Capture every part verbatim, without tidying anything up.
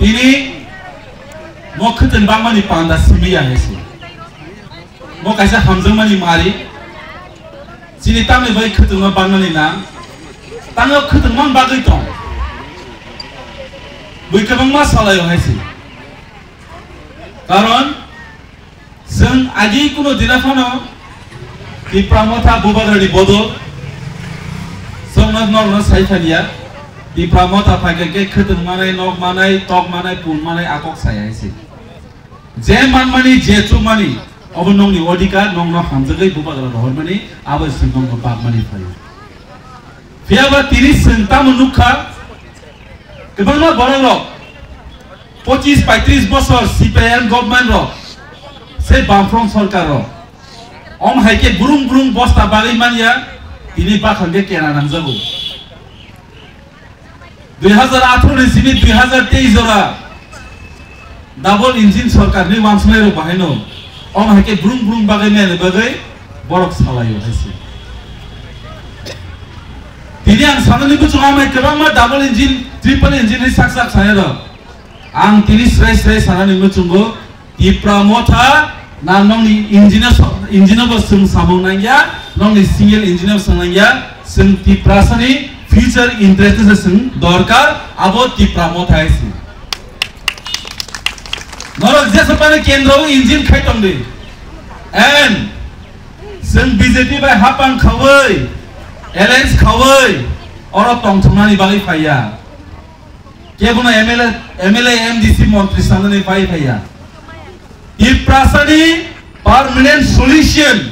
Tini mo khwtwng bangmani panda simi ya hai se. Mo kaisa hamjakmani mari. Chini tamni bai khwtwngma bangmani nang. Tangno khwtwngma bagwi tong. Bui kwbangma salaio hai se. Karon chwng agi kuno dina phano Tipra Motha Bubagrani bodol chwngno norno sai phaniya. Tipra Motha phaikha khe khwtwng manai, nok manai, tok manai, pun manai, akok sai hai se. Je manmani, je chukmani, obo nongni odhikar, nongno hamjagwi Bubagra rohormani, abo se nongno bagmani phaio. Phiyaba tini chwng tamo nukha, kwbangma borok rok, pochis paitris bosor C P I M government rok, se Bamfront sorkar rok, om hai khe brung brung bosta bagwi manya, tini bakhang khe kena nangjago. Dui hazar atharo ni simi dui hazar teis jora double engine sorkar ni wansuknai rok bahai no, om hai khe brung brung bagwi manya bagwi borok salaio hai se. Tini ang sanani muchungo amai kwbangma double engine, triple engine ni sak sak sanai rok. Ang tini srai srai sanani muchungo Tipra Motha na nongni engine o so-, engine o bo chwng samung nangya, nongni single engine o bo chwng nangya, chwng Tiprasani future interest se chwng dorkar, abo Tipra Motha hai se. Norok jesa phano kendro o engine khai tong di. And chwng B J P bai hapang khaui, alliance khaui, oro tongthoknani bagwi phaiya. Kebono M L A, M L A, M D C montri sanani pai phaiya. Tiprasani permanent solution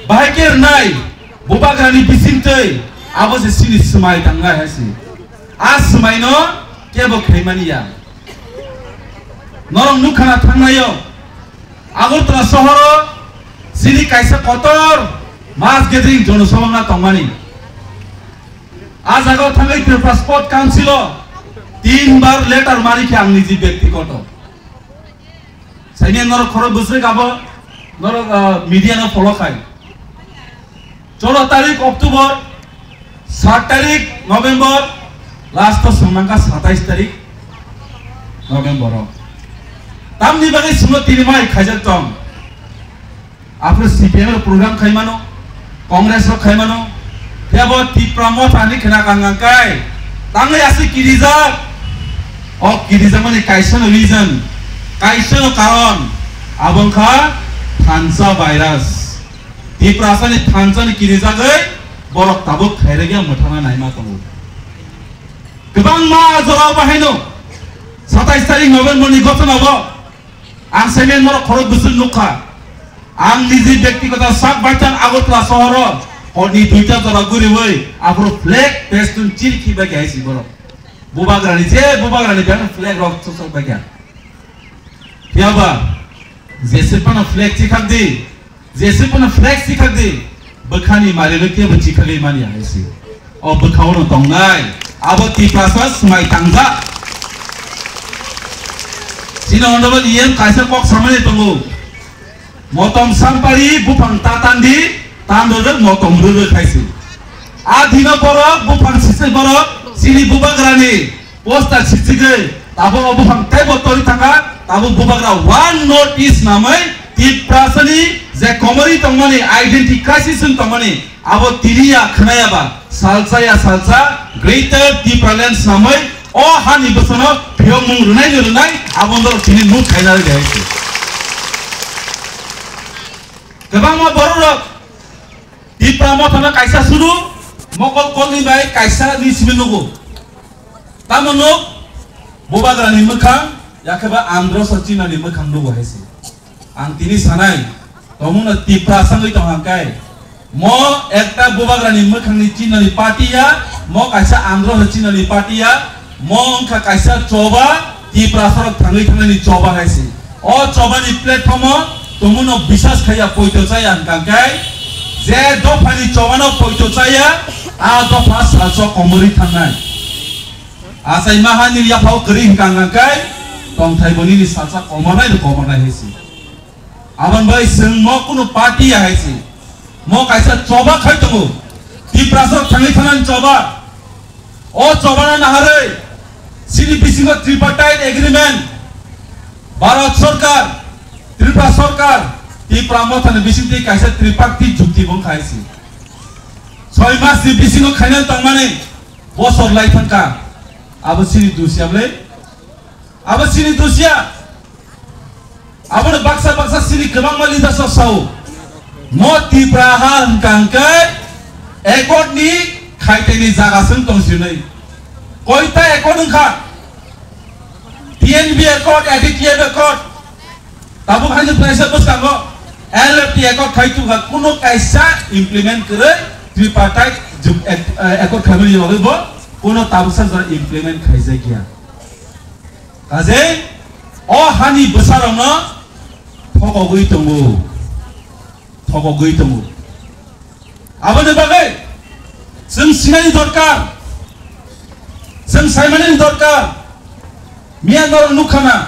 bahai khe rwnai, Bubagrani bisingtwi, abo se chini swmai tangnai hai se. A swmaino kebo khaimani ya. Norok nukha na thangnaio, Agartala sohoro chini kaisa kotor mass gathering jonosabha wngna tongmani. A jagao thangwi Tripura Sport Council o tin bar letter mari khe ang niji byaktigoto. Saimya norok khorok bwswk abo norok, ah, media no follow khai. Cholo tarik October, sat tarik November, last o swngmangkha satais tarik November o. Tamni bagwi swngno tini mai khaijak tong. Aphuru C P M rok program khaimano, Congress rok khaimano, tei abo Tipra Motha ni khna kang kang kai, tangwi aswk kirijak. O kirijakmani kaisa no reason, kaisa no karon, abo wngkha thansa virus. Tiprasani thansa ni kirijagwi borok tabuk khairokya mwthangna naima tongo. Kwbangma jora o bahaino satais tarik November ni gotona bo Ang saimen norok khorok bwswk nukha. Ang niji byaktigoto sak baithang Agartala sohoro horni duita jora guriwi aphuru flag pestun chirikhi bai khe hai si borok. Bubagrani je Bubagrani biyang flag rok chosok bai kha. Phiyaba jese phano flag chikhak di, jese phano flag chikhak di. Bwkhani marirok kebo chikhagwi manya hai se. O bwkhao no tongnai. Abo Tiprasa swmai tangjak. Chini honorable E M kaisa kok samani tongo. Motom sampari buphang ta tandi, tando rwk motom rwrwk hai se. A dino borok buphang sisai borok chini Bubagrani Poster sitsigwi tabuk o buphang teibo tori thangkha, tabuk Bubagra One North East namwi Tiprasani je komori tongmani, identity crisis wng tongmani, abo tiniya khwnayaba salsa ya salsa Greater Tipraland namwi o hani bwsano phiyokmung rwnai ni rwnai abo norok tini nuk khaina rwdi hai se. Kwbangma borok rok Tipra Mothano kaisa suru mokol kolni bai kaisa ni simi nugo. Tamo nuk Bubagrani mwkhang, yakheba Androso Chinani mwkhang nugo hai se. Ang tini sanai, tomungno Tiprasa wngwi tong hang kai. Mo ekta Bubagrani mwkhangni Chinani party ya, mo kaisa Androso Chinani party ya, mo wngkha kaisa choba, Tiprasarok thangwi thangnani choba hai se. O chobani platform o tongmano bisas khaiya poito chaya hwnkha khe, je dophani chobano poito chaya, a dopha salsa komorwi thangnai. Achai mahani yaphao kwrwi hwnkha hwnkha khe, tongthai bo nini salsa komornai no komornai hai se. Aboni bai chwng mo kunu party ya hai se. Mo kaisa choba khai tongo. Tiprasarok thangwi thangnani choba. O chobano naharwi Chini bisingo tripartite agreement, Bharat Sarkar, Tripura Sarkar, Tipra Mothani bisingtwi kaisa tripartite jukti bo wngkha hai se. Soi mas ni bisingo khaina tongmani bosor lai thangkha. Abo chini dusia bwle? Abo chini dusia? Aboni baksa baksa chini kwbangma leaders rok sao. Mo Tipra ha hwnkha hwnkhe accord ni khaiteni jaga se wng tong sinai. Koita accord wngkha? T N B accord, A D T F accord. Tabuk hai kaisa bwskango L F T accord khai tongkha, kuno kaisa implement kwrwi tripartite juk-, ac-, eh, accord khaimani bagwi bo kuno tabuksa jora implement khaijakya. Kajei o hani bwsarokno thokogwi tongo, thokogwi tongo. Aboni bagwi chwng sinani dorkar, chwng saimanani dorkar. Miya norok nukha na,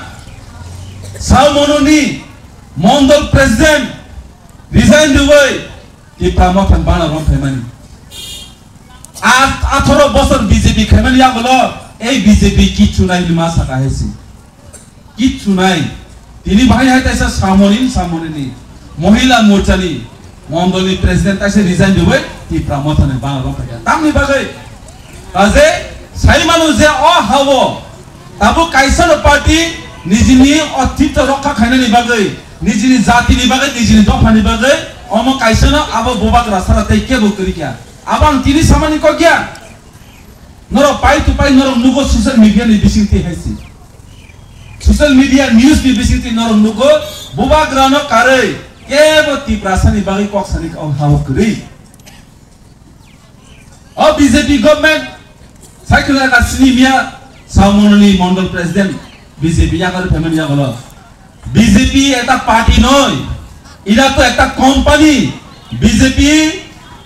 Saomononi mondol president resign rwui Tipra Mothani bana romthaimani. At-, atharo bosor B J P khaimani yagulo, ei B J P kichu nai hinwi ma saka hai se. Kichu nai. Tini bahai hai taisa Samoni, Samonini Mohila Morchani mondolni president taisa resign rwui Tipra Mothani bana romphaiya. Tamni bagwi? Kaje sai manu je o hao tabuk kaisa no party nijini otito rokha khainani bagwi, nijini jatini bagwi, nijini dophani bagwi omo kaisa no abo bubagra sara tei kebo kwrwi kha. Abo ang tini samani kok ya. Norok pai tu pai norok nugo social media ni bisingtwi hai se. Social media news ni bisingtwi norok nugo bubagra no karwi kebo Tiprasa ni bagwi kok sani o hao kwrwi. O B J P government cycle ka sini miya Saomononi mondol president B J P yakar payment yagolo. B J P ekta party noi, ira to ekta company. B J P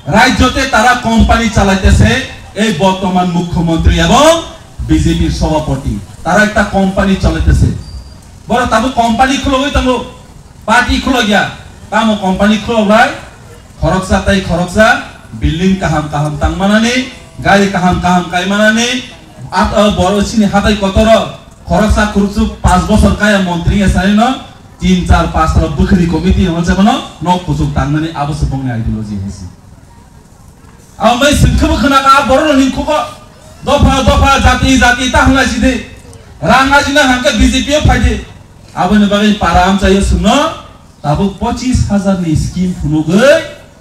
rajyote tara company chalaitese, ei bortoman mukhyamantri ebong B J P shabhapati, tara ekta company chalaitese. Boro tabuk company khulogwi tongo, party khulogya, tamo company khulogbai, khoroksa tai khoroksa building kaham kaham tangmanani, gari kaham kaham kaimanani, at-, o boro sini hatai kotoro. Khoroksa khuroksa panch bosor kaya montri ya sari no, tin char panch ta bukhri committee no jabano nok kuchuk tangnani abo se bongni ideology hai se. Abo mai singkhe bo khna ka borok ni khugo dopha dopha jati jati ta hwnla sidi. Rang ajina hangke B J P o phaidi. Aboni bagwi para amchaio sungno tabuk pochis hajar ni scheme phunugwi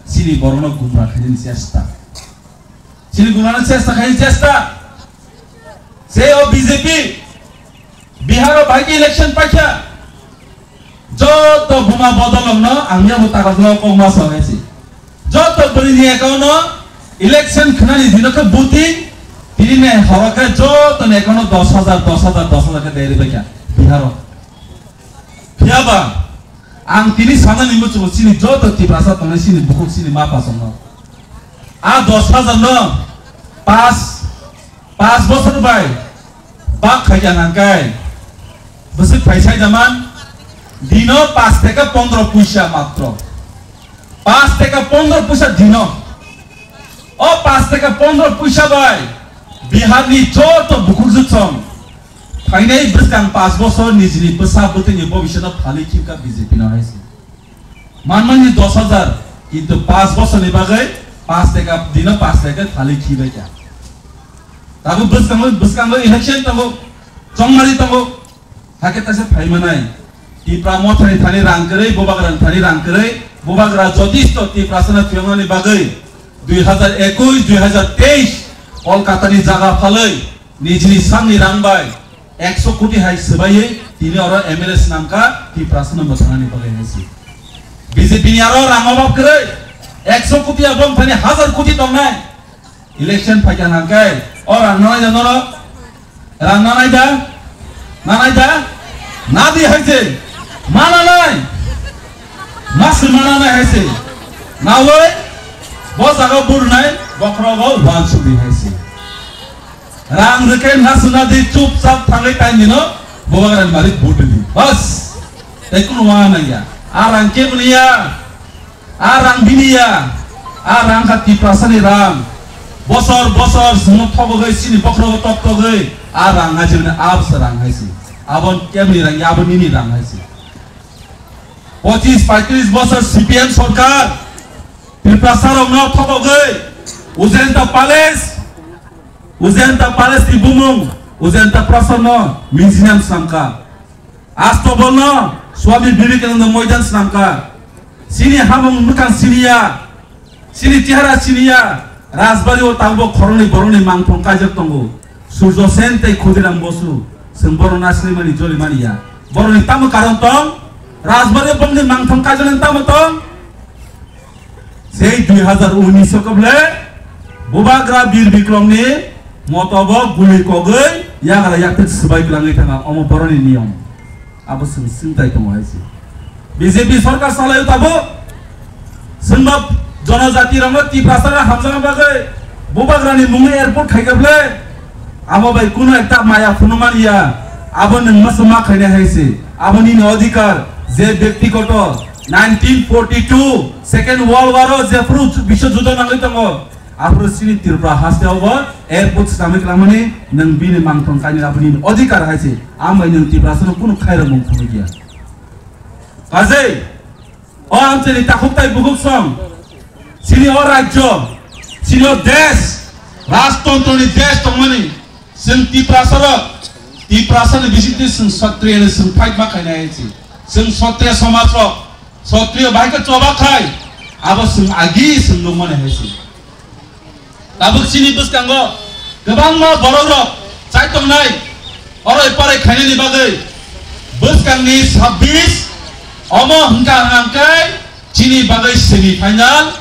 chini borokno gumra khainani chesta. Chini gumrano chesta khainani chesta. Se o B J P Bihar o bai election paikha. Joto buma bodolokno ang yago takarjak kok ma sa hai se. Joto bwrwini account no election khnani dino khe voting, tini ne horo khe joto ni account no dos hajar, dos hajar, dos hajar khe deri baikha Bihar o. Phiyaba ang tini sanani muchungo chini joto Tiprasa tongnai chini bukhuk chini ma pasongno. A dos hajar no pas Pas bosor bai bak khai ya nangkai. Bwswk phaisai jaman dino pas teka pondro puisa matro. Pas teka pondro puisa dino. O pas teka pondro puisa bai Bihar ni joto bukhuk jutsong phainai bwskang pas bosor nijini bwsa bwtwini bobisano phalwi khimkha B J P no hai se. Manmani dos hajar, kintu pas bosorni bagwi pas teka, dino pas teka thali khibai kha. Tabuk bwskango, bwskango election tongo, chongmari tongo, hakhe taisa phaimanai. Tipra mothani thani rang kwrwi, bubagrani thani rang kwrwi, bubagra jotisto Tiprasano phiyoknani bagwi dui hajar ekush, dui hajar teis Kolkatani jaga phalwi, nijini sakni rang bai ekso koti hai swbaiwi tini oro M L A swnamkha Tiprasano mwthangani bagwi hai se. B J P ni aro rang obab kwrwi, ekso koti abo wngthani hajar koti tongnai. Election phaikha hwnkhe o rang nanai da norok? Rang nanai da? Nanai da? Nadi hai se. Mananai. Mas mananai hai se. Nawi bo jaga burunai bokhrogo wansukdi hai se. Rang rwkhe nasuna di chupchap thangwi taindino bubagrani malik vote di. Bas. Tei kunu wana nangya. A rang keboni ya. A rang bini ya. A rang kha Tiprasani rang. Bosor bosor swngo thogogwi chini bokhrogo tok togwi. A rang hai se mane, a bwsa rang hai se. Abo kebni rang ya, abo nini rang hai se. Pochis paitris bosor C P M sorkar Tiprasa rokno thokogwi Ujayanta Palace, Ujayanta Palace ni bumung Ujayanta Prasad no museum swnamkha. Astobolno Swami Vivekananda Moidan swnamkha. Chini hamung mwkhang siniya, chini chehara siniya, Rajbari o tabuk khoroknwi borokni mangthong kaijak tongo. Surjo Sen tei Khudiram Bosu, chwng borok nasinimani jolimani ya. Borokni tamo karon tong? Rajbari o borokni mangthong kaijaknani tamo tong? Sei dui hazar unis o kable Bubagra Bir Bikromni motobo guli kogwi yagra yaktek swbai kwlangwi thanga, omo boroni niyom. Abo chwng swngtai tongo hai se. B J P sorkar salai tabuk. Chwngno jonojati rokno Tiprasa rok hamjakna bagwi Bubagrani mungwi airport khai kable. Abo bai kuno ekta maya phunukmani ya, abo nwng masa ma khainai hai se, abo nini odhikar, je byaktigoto nineteen forty two Second World War o jephru biswa judo nangwi tongo, aphuru chini Tripura haste obo airport swnamwi kwlangmani nwng bini mangthong kainwi abo nini odhikar hai se, ang bai nwng Tiprasa no kunu khairok mung phunukya. Kajei, o amchaini takhuk tai bukhuk song, chini o rajyo, chini o desh, rajtontro ni desh tongmani, chwng Tiprasa rok, Tiprasa ni bisingtwi chwng Satriya ni chwng fight ma khainai hai se. Chwng Satriya somaj rok, Satriya bai khe choba khai, abo chwng agi chwng nukmani hai se. Tabuk chini bwskango kwbangma borok rok chai tongnai, oro parai khainani bagwi bwskangni sabbish omo hwnkha hwnkhe chini bagwi semi final,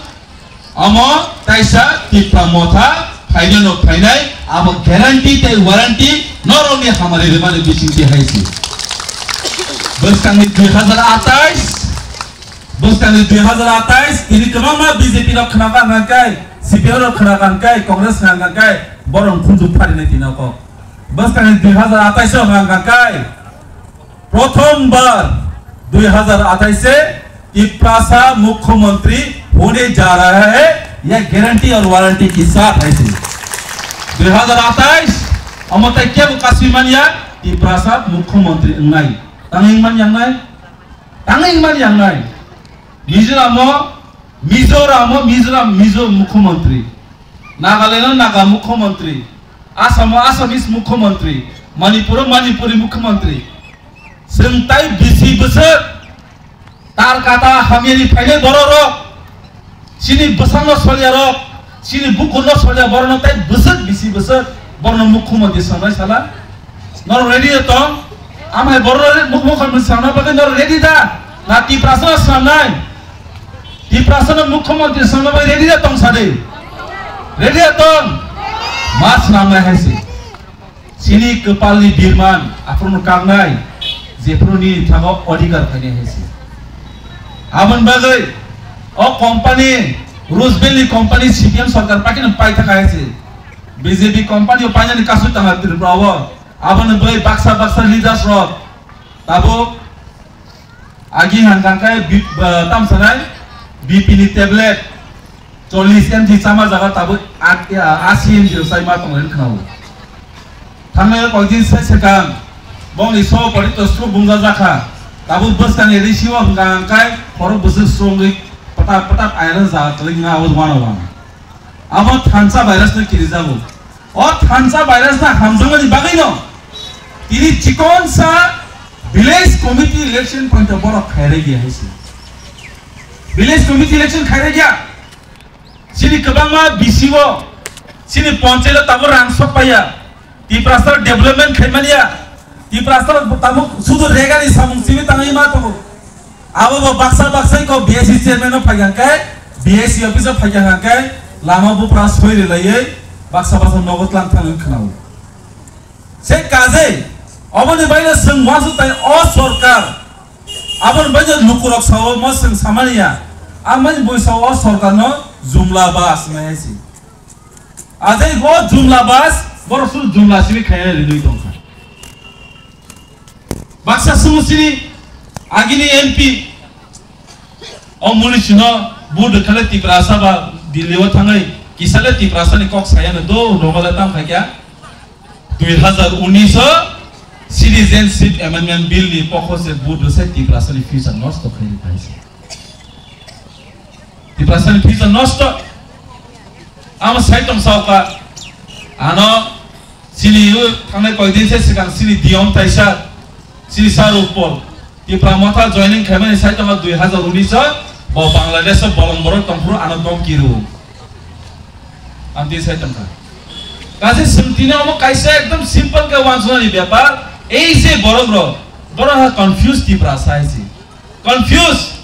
omo taisa Tipra Motha final no phainai, abo guarantee tei warranty norokni hamari rwmani bisingtwi hai se. Bwskangni dui hazar atais, bwskangni dui hazar atais, tini kwbangma B J P rok khnakan hwnkhe, C P M rok khnakan hwnkhe, Congress khnakan hwnkhe, borok khunju pharinai tino kok. Bwskangni dui hazar atais o hwnkha hwnkhe, prothom bar dui hazar atais se Tiprasa mukhyamantri hone ja raha hai, ye guarantee aur warranty ke saath hai se. Dui hazar atais, omo tai kebo kasui manya, Tiprasa mukhyamantri wngnai. Tangwi manya wngnai? Tangwi manya wngnai. Mizoram o, Mizoram o, Mizoram, Mizo mukhyamantri. Nagaland o Naga mukhyamantri. Assam o Assamese mukhyamantri. Manipur o Manipuri mukhyamantri. Chwng tai bisi bwswk tar kata hamyani phainai borok rok. Chini bwsakno solya rok, chini bukurno solya borokno tai bwswk bisi bwswk borokno mukhyamantri swnamnai sala. Norok ready da tong? Amhai borok mukhyamantri swnamna bagwi norok ready da? Na Tiprasa no swnamnai? Tiprasa no mukhyamantri swnamna bagwi ready da tong sadi? Ready da tong? Ma swnamnai hai se. Chini kwpalni birman aphuru no kaknai, jephuru nini thago odhikar khainai hai se. Aboni bagwi o company, Roosevelt ni company C P M sorkar paikhe no paithak hai se. B J P company o painani kasu tanga Tripura o. Aboni bagwi baksa baksa leaders rok tabuk agi hangkang khe bi-, ba, tamsanai B P ni tablet chollish M G chama jaga tabuk at-, a-, asi M G rok chai ma tonglaini khwnao. Thangnai kokdin se swkang bongni so pori to stroke bungjajakha. Tabuk bwskangni risi o hwnkha hwnkhe khorok bwswk srongwi pwtap pwtap airok jaga kwlwng wngma abo wano wano. Abo thansa virus no kirijago. O thansa virus no hamjakmani bagwi no tini chikonsa village committee election poito borok khairaiya hai se. Village committee election khairaiya. Chini kwbangma B C O, chini ponchayat o tabuk rang sok paiya. Tiprasa development khaimaniya. Tiprasa tabuk sudu regani samung simi tangwi ma tongo. Abo bo baksa baksa ko B S C chairman o phaikha khe, B S C office o phaikha khe, lama bupra soi rilaiwi baksa baksa nogo tlang thangwi khwnao. Se kaje, oboni baino chwng wansuk tai o sorkar, aboni baino lukurok sao mo chwng samaniya, amani bui sao o sorkarno jumla bas hinwi hai se. Ajai bo jumla bas, borok suru jumla simi khaina rinwi tongkha. Baksa sumusini agini M P o muni sino bu dekhale Tiprasa ba Delhi o thangai kisale Tiprasa ni kok saya no do nogale tam khaikya. Dui hazar unis o Citizenship Amendment Bill ni pokho se vote rwsai Tiprasani future nosto khairwi phaisa. Tiprasani future nosto. Amo sai tong saoka. Ano chini o thangnai koidin se swkang chini D M taisa, chini sir Utpal Tipra Motha joining khaimani sai tongkha dui hazar unis o, bo Bangladesh o bolong borok tongphuru ano domki rw. Ang tini sai tongkha. Kaisa swng tini omo kaisa ekdom simple khe uansuknani bepar. Ei se borok rok, borok ha confuse Tiprasa hai se. Confuse.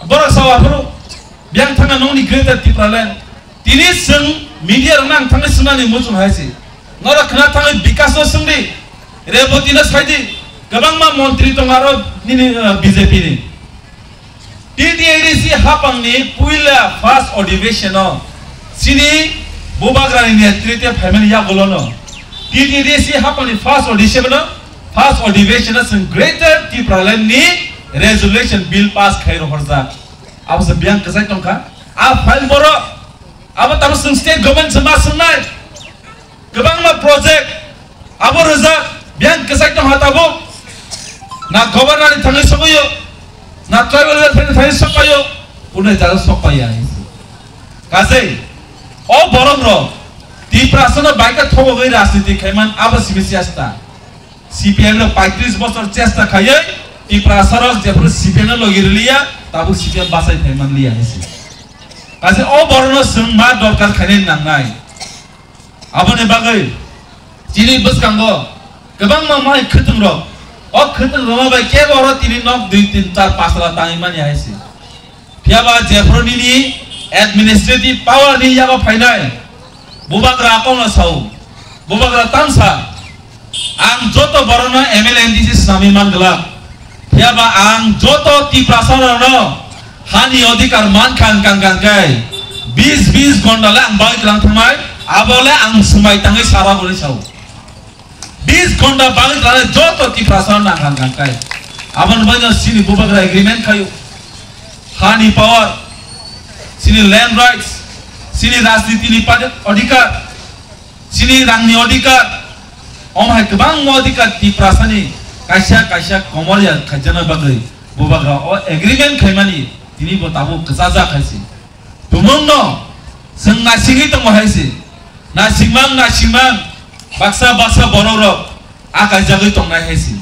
Borok sao aphuru biyang thangna nongni Greater Tipraland. Tini swng media rokno ang thangwi swngnani muchung hai se. Norok khna thangwi Bikash no swngdi, Reboti no saidi, kwbangma montri tongo aro nini, uh, B J P ni. T T A D C hapangni puila first adhiveshon o chini Bubagrani netrite phaimani yagulono T T A D C hapangni first adhiveshon o, first adhiveshon o chwng Greater Tipraland ni resolution bill pass khai rohorjak. Abo se biyang kwchai tongkha. A file borok abo tamo chwng state government se ma swngnai. Kwbangma project abo rwjak, biyang kwchai tongkha tabuk. Na governor ni thangwi sokpaio, na tribal welfare ni thangwi sokpaio, kunui jaga sokpaiya. Kaje o borok rok Tiprasa no baika thogogwi rajniti khaiman abo simi chesta. C P M no paitris bosor chesta khaiwi Tiprasa rok jephuru C P M no logi rwliya, tabuk C P M bachai phai manliya hinsi. Kaje o borok no chwng ma dorkar khainai nangnai. Aboni bagwi chini bwskango kwbangma mai khwtwng rok, o khwtwng rok bai kebo oro tini nok dui tin char pas tala tangwi mani hai se. Phiya ba jephru nini administrative power ni yago phainai, Bubagra kok no sao, Bubagra tamsa, ang joto borok no M L A M D C swnamwi man glak. Phiya ba ang joto Tiprasa rok no hani odhikar man kha wngkha wngkha khe bis bis ghonta le ang bagwi twlang thangmai, abo le ang swmai tangwi sara hwnwi sao. Bis ghonta bagwi twlang le joto Tiprasa rok nang kha wngkha khe. Aboni bagwi no chini Bubagra agreement khaio. Hani power, chini land rights, chini rajniti ni pad-, odhikar, chini rangni odhikar, omo hai kwbangma odhikar Tiprasani kaisa kaisa komor ya khaijana bagwi Bubagra o agreement khaimani tini bo tabuk kwchajak hai se. Tumungno chwng naisingwi tongo hai se. Naisingmang naisingmang baksa baksa borok rok a kaijagwi tongnai hai se.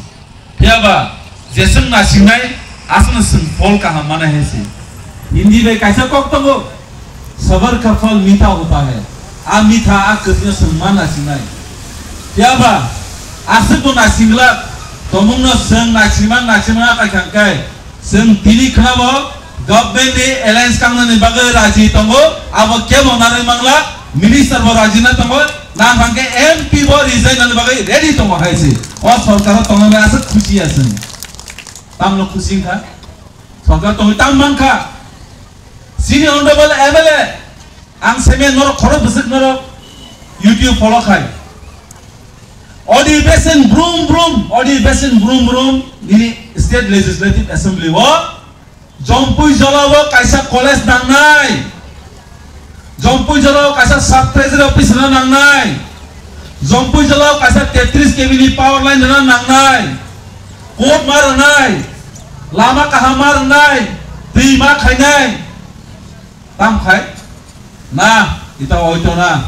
Phiya ba je chwng nasingnai, aswkno chwng phol kaham manai hai se. Hindi bai kaisa kok tongo, "Sabr ka phal meetha hota hai." A meetha, a kwthwino chwng ma nasingnai. Phiya ba aswkbo nasingla, tomungno chwng nasingma nasingma kai thang kai. Chwng tini khwnabo government ni alliance kangnani bagwi raji tongo, abo kebo narwi mangla, minister bo raji na tongo, nang hwnkhe M P bo resign nani bagwi ready tongo hai se. O sorkaro tongna bai aswk khusi ya chwng. Tamno khusi wngkha? Sorkar tongwi tam mankha? Chini honorable M L A, ang seme norok khorok bwswk norok YouTube follow khai. Odi besen brum brum, odi besen brum brum, nini State Legislative Assembly o Jompui Jolao kaisa college nangnai. Jompui Jolao kaisa sub treasury office rwna nangnai. Jompui Jolao kaisa tetris K V ni power line rwna nangnai. Court ma rwnai. Lama kaham ma rwnai. Twi ma khainai. Tam khai? Na, ita oito na.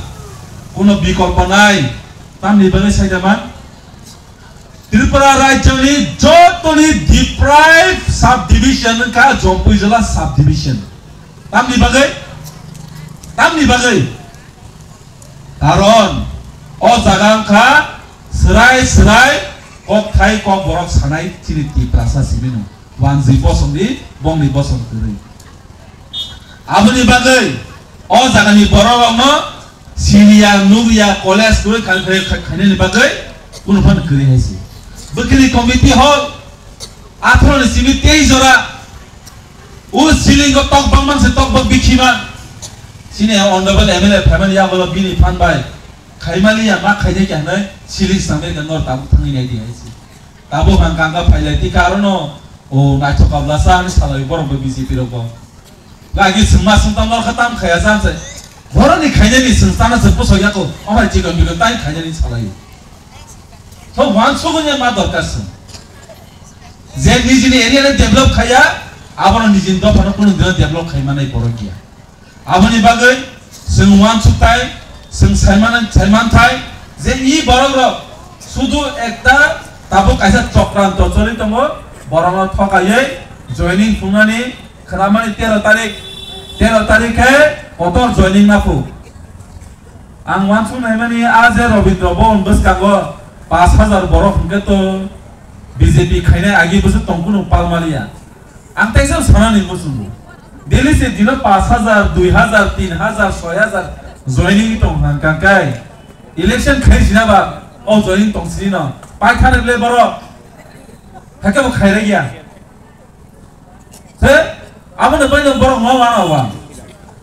Kuno bikolpo nai. Tamni bagwi saida man? Tripura rajyoni jotoni deprived subdivision wngkha Jompui Jola subdivision. Tamni bagwi? Tamni bagwi? Karon o jaga wngkha swrai swrai kokthai kokborok sanai chini Tiprasa simino. Wanjwi bosongni bongni bosong kwrwi. Aboni bagwi o jagani bororokno siniya, nukya, college kwrwi khai-, khai-, khai-, khainani bagwi kunu phano kwrwi hai se. Bwkhwini committee hall atharoni simi tei jora. O ceiling o tok bangman se tok bak bikhima. Sini honorable M L A phaimani yagulo bini phan bai khaimani ya ma khainai khe hwnwi ceiling swnamwi khe nor tabuk thangwi nai di hai se. Tabuk hang kanga phailai ti karono o naithok kabla sa ani salai borok bo B J P rok bo. Gagi sengma sengtam nor kha tam khaya sam se. Borokni khainani chwng chana se bwsok yago, omo hai chikon bikon tai khainani salai. So wansugwi ma dorkar se. Je nijini area ni develop khaiya, abono nijini dophano kunu dino develop khaimanai borok ya. Aboni bagwi chwng wansuk tai, chwng saiman, saiman thai, je i borok rok sudu ekta tabuk kaisa chokranto choli tongo, borokno thokaiwi joining thungnani khwnamani tero tarik, tero tarik khe kotor joining naphu. Ang wansuk naimani a je Robindra Bhawan bwskango pash hajar borok hwnkhe to B J P khainai agi bwswk tongkunu palmaliya. Ang teisa sanani muchungo. Delhi se dino pash hajar, dui hajar, tin hajar, soi hajar joining tong hang kangkai. Election khai sina ba o joining tong sini no. Pai thani le borok. Hakhe bo khairaiya. Se, aboni bai no borok no wana wa.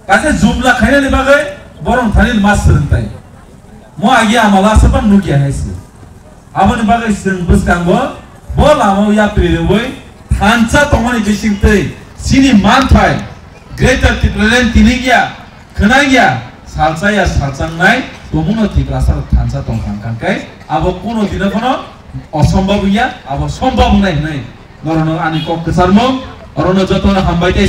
Kaisa jumla khainani bagwi borok thani mas swrwng tai. Mo agi amala sapan nukya hai se. Aboni bagwi chwng bwskango bo lama yapri rwi thansa tongmani bising twi chini manthai Greater Tipraland tiningya khwnangya salsaya salsangnai tongmungno Tiprasa thansa tong kang kang kai abo kuno dino phano osombab wngya abo sombab wngnai hwnwi norokno ani kok kwcharmung orono jotono hambai tei